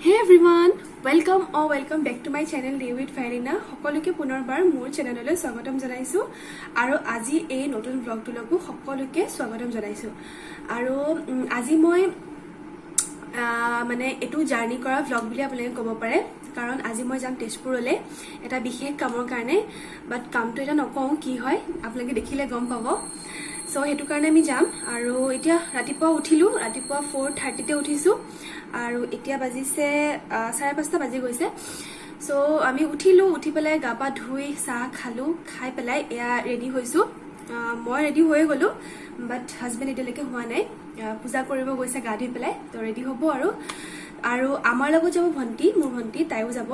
Hey everyone, welcome or welcome back to my channel Day with Fairina. সকলোকে পুনৰবাৰ মোৰ চেনেললৈ স্বাগতম জনাইছোঁ আৰু আজি এই নতুন ব্লগটোলৈকো সকলোকে স্বাগতম জনাইছোঁ। আৰু আজি মই মানে এইটো জাৰ্ণি কৰা ভ্লগ বুলি আপোনালোকে ক'ব পাৰে, কাৰণ আজি মই যাম তেজপুৰলৈ এটা বিশেষ কামৰ কাৰণে। বাট কামটো এতিয়া নকওঁ কি হয়, আপোনালোকে দেখিলে গম পাব। চ' সেইটো কাৰণে আমি যাম। আৰু এতিয়া ৰাতিপুৱা উঠিলোঁ, ৰাতিপুৱা 4:30তে উঠিছোঁ আৰু এতিয়া বাজিছে 5:30 বাজি গৈছে। চ' আমি উঠিলোঁ, উঠি পেলাই গা পা ধুই চাহ খালোঁ, খাই পেলাই এয়া ৰেডি হৈছোঁ। মই ৰেডি হৈয়ে গ'লোঁ, বাট হাজবেণ্ড এতিয়ালৈকে হোৱা নাই। পূজা কৰিব গৈছে গা ধুই পেলাই, তো ৰেডি হ'ব। আৰু আৰু আমাৰ লগত যাব ভণ্টি, মোৰ ভণ্টি, তাইও যাব।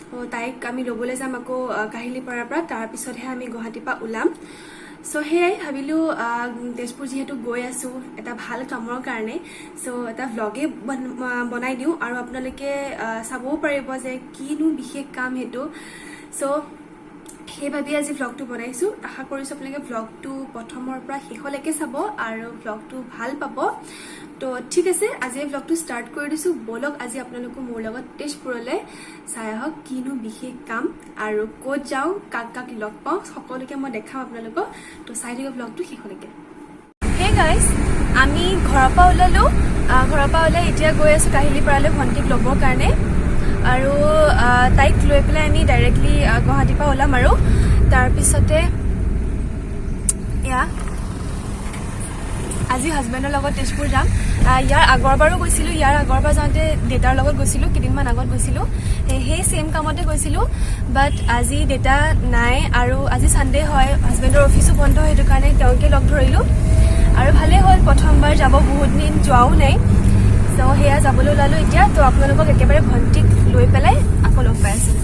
তো তাইক আমি ল'বলৈ যাম আকৌ কাহিলীপাৰাৰ পৰা, তাৰপিছতহে আমি গুৱাহাটীৰ পৰা ওলাম। চ' সেয়াই ভাবিলোঁ, তেজপুৰ যিহেতু গৈ আছোঁ এটা ভাল কামৰ কাৰণে, চ' এটা ভ্লগেই বনাই দিওঁ আৰু আপোনালোকে চাবও পাৰিব যে কিনো বিশেষ কাম সেইটো। চ' সেই ভাবি আজি ভ্লগটো বনাইছোঁ। আশা কৰিছোঁ আপোনালোকে ভ্লগটো প্ৰথমৰ পৰা শেষলৈকে চাব আৰু ভ্লগটো ভাল পাব। তো ঠিক আছে, আজি এই ভ্লগটো ষ্টাৰ্ট কৰি দিছোঁ। ব'লক, আজি আপোনালোকো মোৰ লগত তেজপুৰলৈ চাই আহক কিনো বিশেষ কাম আৰু ক'ত যাওঁ, কাক কাক লগ পাওঁ, সকলোকে মই দেখাম আপোনালোকক। তো চাই থাকিব ভ্লগটো শেষলৈকে। হে গাইজ, আমি ঘৰৰ পৰা ওলালোঁ। ঘৰৰ পৰা ওলাই এতিয়া গৈ আছোঁ কাহিলীপাৰালৈ ভণ্টিক ল'বৰ কাৰণে আৰু তাইক লৈ পেলাই আমি ডাইৰেক্টলি গুৱাহাটীৰ পৰা ওলাম। আৰু তাৰপিছতে এয়া আজি হাজবেণ্ডৰ লগত তেজপুৰ যাম। ইয়াৰ আগৰবাৰো গৈছিলোঁ। ইয়াৰ আগৰবাৰ যাওঁতে দেউতাৰ লগত গৈছিলোঁ, কেইদিনমান আগত গৈছিলোঁ, সেই ছেইম কামতে গৈছিলোঁ। বাট আজি দেউতা নাই আৰু আজি ছানডে হয়, হাজবেণ্ডৰ অফিচো বন্ধ, সেইটো কাৰণে তেওঁকে লগ ধৰিলোঁ আৰু ভালেই হ'ল। প্ৰথমবাৰ যাব, বহুত দিন যোৱাও নাই। চ' সেয়া যাবলৈ ওলালোঁ এতিয়া। তো আপোনালোকক একেবাৰে ভণ্টিক লৈ পেলাই আকৌ লগ পাই আছোঁ।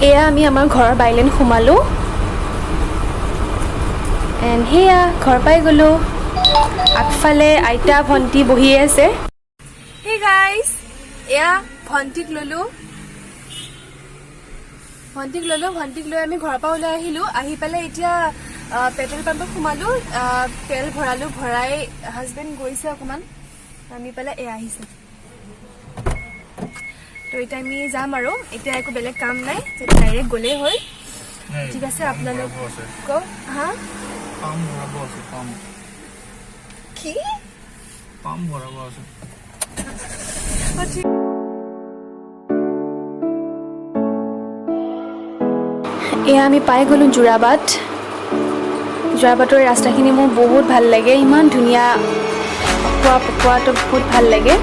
এয়া আমি আমাৰ ঘৰৰ বাইলেন সোমালোঁ এণ্ড সেয়া ঘৰ পাই গ'লোঁ। আগফালে আইতা, ভণ্টি বহিয়ে আছে। হে গাইজ, এয়া ভণ্টিক ল'লোঁ, ভণ্টিক ল'লোঁ। ভণ্টিক লৈ আমি ঘৰৰ পৰা ওলাই আহিলোঁ। আহি পেলাই এতিয়া পেট্ৰল পাম্পত সোমালোঁ, তেল ভৰালোঁ। ভৰাই হাজবেণ্ড গৈছে অকণমান নামি পেলাই, এয়া আহিছে। তো এতিয়া আমি যাম আৰু এতিয়া একো বেলেগ কাম নাই, ডাইৰেক্ট গ'লেই হ'ল। ঠিক আছে, আপোনালোক হা। পাম ভৰাব আছে, পাম। কি? পাম ভৰাব আছে। অ, ঠিক। এয়া আমি পাই গ'লোঁ যোৰাবাট। যোৰাবাটৰ ৰাস্তাখিনি মোৰ বহুত ভাল লাগে, ইমান ধুনীয়া, পকোৱা পকোৱাটো বহুত ভাল লাগে।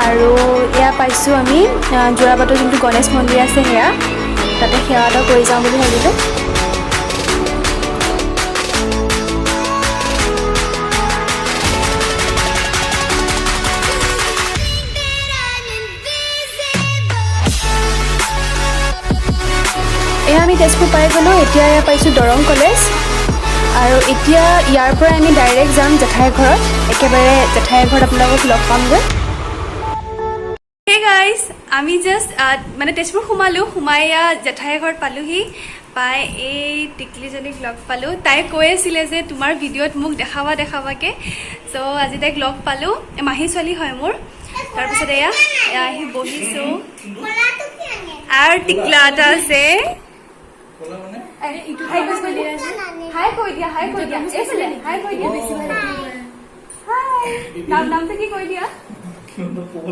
আৰু এয়া পাইছোঁ আমি যোৰাবাটৰ যোনটো গণেশ মন্দিৰ আছে, সেয়া তাতে সেৱা এটা কৰি যাওঁ বুলি ভাবিলোঁ। এয়া আমি তেজপুৰ পাই গ'লোঁ। এতিয়া এয়া পাইছোঁ দৰং কলেজ আৰু এতিয়া ইয়াৰ পৰা আমি ডাইৰেক্ট যাম জেঠাইৰ ঘৰত। একেবাৰে জেঠাইৰ ঘৰত আপোনালোকক লগ পামগৈ। হে গাইজ, আমি জাষ্ট মানে তেজপুৰ সোমালোঁ, সোমাই এয়া জেঠাইৰ ঘৰত পালোহি। পাই এই টিকলিজনীক লগ পালোঁ। তাই কৈ আছিলে যে তোমাৰ ভিডিঅ'ত মোক দেখাবা দেখাবাকে। চ' আজি তাইক লগ পালোঁ। মাহী ছোৱালী হয় মোৰ। তাৰপিছত এয়া এয়া আহি বহিছোঁ আৰু টিকলা এটা আছে। হাই কৈ দিয়া, হাই কৈ দিয়া, হাই কৈ দিয়া, এইফালে হাই কৈ দিয়া। হাই, নামটো কি কৈ দিয়া,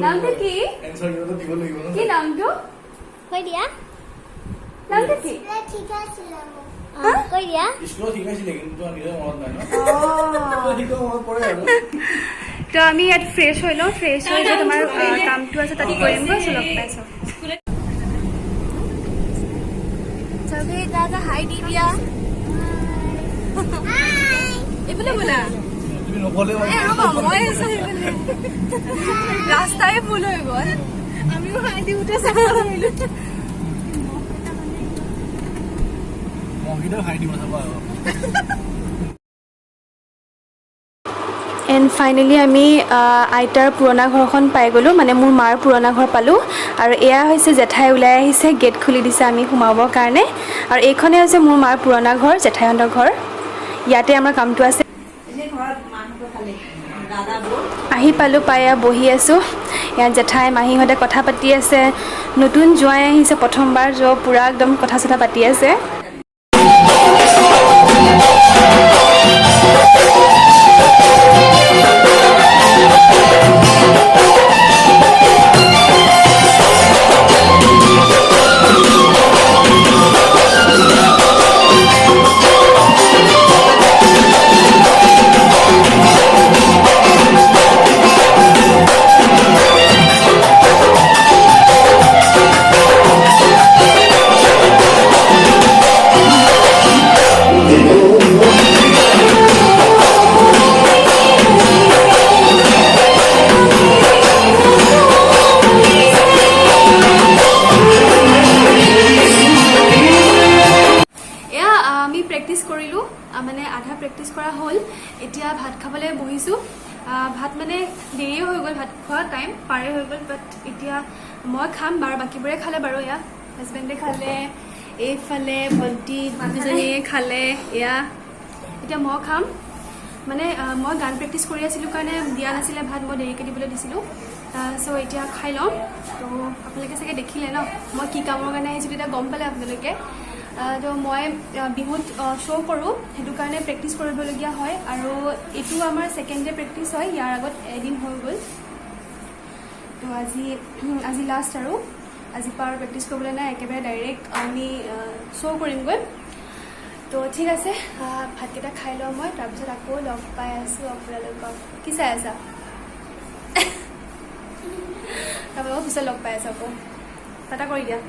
নামটো কি? এনচাৰ কিবা এটা দিব লাগিব ন। কি নামটো? কৈ দিয়া। নামটো কি? ঠিক আছিলে মোক কৈ দিয়া। স্কুলত শিকাইছিলে, কিন্তু তোমাৰ নিজৰ মনত নাই ন? শিকোৱা মনত পৰে আৰু। তো আমি ইয়াত ফ্ৰেছ হৈ লওঁ। ফ্ৰেছ হৈ যে তোমাৰ কামটো আছে তাত কৰিমগৈ। চ' লগ পাইছোঁ। চবেই দাদা হাই দি দিয়া। এইফালে ব'লা। তুমি নকলে। এই ৰ'বা, মই আছো সেইফালে। ৰাস্তাই ভুল হৈ গ'ল। আমিও হাই দিওঁতে চাব ধৰিলো। মহকেইটাও খাই দিব চাবা আৰু। এণ্ড ফাইনেলি আমি আইতাৰ পুৰণা ঘৰখন পাই গ'লোঁ, মানে মোৰ মাৰ পুৰণা ঘৰ পালোঁ। আৰু এয়া হৈছে জেঠাই ওলাই আহিছে, গেট খুলি দিছে আমি সোমাবৰ কাৰণে। আৰু এইখনেই হৈছে মোৰ মাৰ পুৰণা ঘৰ, জেঠাইহঁতৰ ঘৰ। ইয়াতে আমাৰ কামটো আছে। ঘৰত মাহঁতৰ ভালে, দাদা, বৌ। আহি পালোঁ, পাই এয়া বহি আছোঁ ইয়াত। জেঠাই মাহীহঁতে কথা পাতি আছে। নতুন জোঁৱাই আহিছে প্ৰথমবাৰ, য পূৰা একদম কথা চথা পাতি আছে। এয়া আমি প্ৰেক্টিচ কৰিলোঁ, মানে আধা প্ৰেক্টিচ কৰা হ'ল। এতিয়া ভাত খাবলৈ বহিছোঁ। ভাত মানে দেৰিয়ে হৈ গ'ল, ভাত খোৱা টাইম পাৰে হৈ গ'ল, বাট এতিয়া মই খাম বাৰু। বাকীবোৰে খালে বাৰু। এয়া হাজবেণ্ডে খালে, এইফালে ভণ্টি দুজনীয়ে খালে। এয়া এতিয়া মই খাম। মানে মই গান প্ৰেক্টিচ কৰি আছিলোঁ কাৰণে দিয়া নাছিলে ভাত, মই দেৰিকৈ দিবলৈ দিছিলোঁ। চ' এতিয়া খাই ল'ম। ত' আপোনালোকে চাগে দেখিলে ন মই কি কামৰ কাৰণে আহিছিলোঁ, এতিয়া গম পালে আপোনালোকে। ত' মই বিহুত শ্ব' কৰোঁ, সেইটো কাৰণে প্ৰেক্টিচ কৰিবলগীয়া হয়। আৰু এইটো আমাৰ ছেকেণ্ড ডে প্ৰেক্টিচ হয়, ইয়াৰ আগত এদিন হৈ গ'ল। ত' আজি লাষ্ট আৰু আজিৰ পৰা আৰু প্ৰেক্টিচ কৰিবলৈ নাই, একেবাৰে ডাইৰেক্ট আমি শ্ব' কৰিমগৈ। তো ঠিক আছে, ভাতকেইটা খাই লওঁ মই, তাৰপিছত আকৌ লগ পাই আছোঁ আপোনালোকক। কি চাই আছা? আপোনালোকক পিছত লগ পাই আছোঁ আকৌ। টাটা কৰি দিয়া।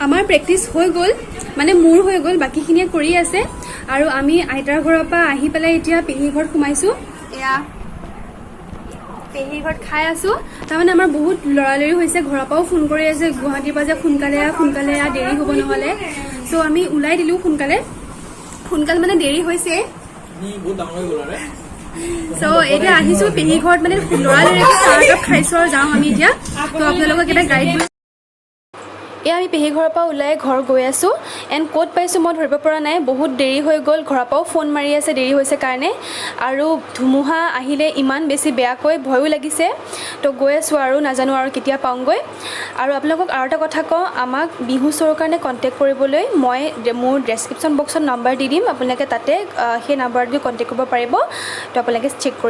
আমাৰ প্ৰেক্টিচ হৈ গ'ল, মানে মোৰ হৈ গ'ল, বাকীখিনিয়ে কৰি আছে। আৰু আমি আইতাৰ ঘৰৰ পৰা আহি পেলাই এতিয়া পেহীৰ ঘৰত সোমাইছোঁ। এয়া পেহীৰ ঘৰত খাই আছোঁ। তাৰমানে আমাৰ বহুত লৰালৰি হৈছে, ঘৰৰ পৰাও ফোন কৰি আছে গুৱাহাটীৰ পৰা যে সোনকালে আহ, সোনকালে আহ, দেৰি হ'ব নহ'লে। চ' আমি ওলাই দিলোঁ সোনকালে সোনকাল, মানে দেৰি হৈছে। তুমি বহুত ডাঙৰ হৈ গ'লা ৰে। চ' এতিয়া আহিছোঁ পেহী ঘৰত, মানে লৰালৰিকৈ চাহ একাপ খাইছোঁ আৰু যাওঁ আমি এতিয়া। ত' আপোনালোকক এটা গাইড। এয়া আমি পেহী ঘৰৰ পৰা ওলাই ঘৰ গৈ আছোঁ। এণ্ড ক'ত পাইছোঁ মই ধৰিব পৰা নাই, বহুত দেৰি হৈ গ'ল। ঘৰৰ পৰাও ফোন মাৰি আছে দেৰি হৈছে কাৰণে। আৰু ধুমুহা আহিলে ইমান বেছি বেয়াকৈ, ভয়ো লাগিছে। তো গৈ আছোঁ আৰু নাজানো আৰু কেতিয়া পাওঁগৈ। আৰু আপোনালোকক আৰু এটা কথা কওঁ, আমাক বিহু শ্ব'ৰ কাৰণে কণ্টেক্ট কৰিবলৈ মই মোৰ ডেছক্ৰিপশ্যন বক্সত নাম্বাৰ দি দিম। আপোনালোকে তাতে সেই নাম্বাৰত গৈ কণ্টেক্ট কৰিব পাৰিব। তো আপোনালোকে চেক কৰি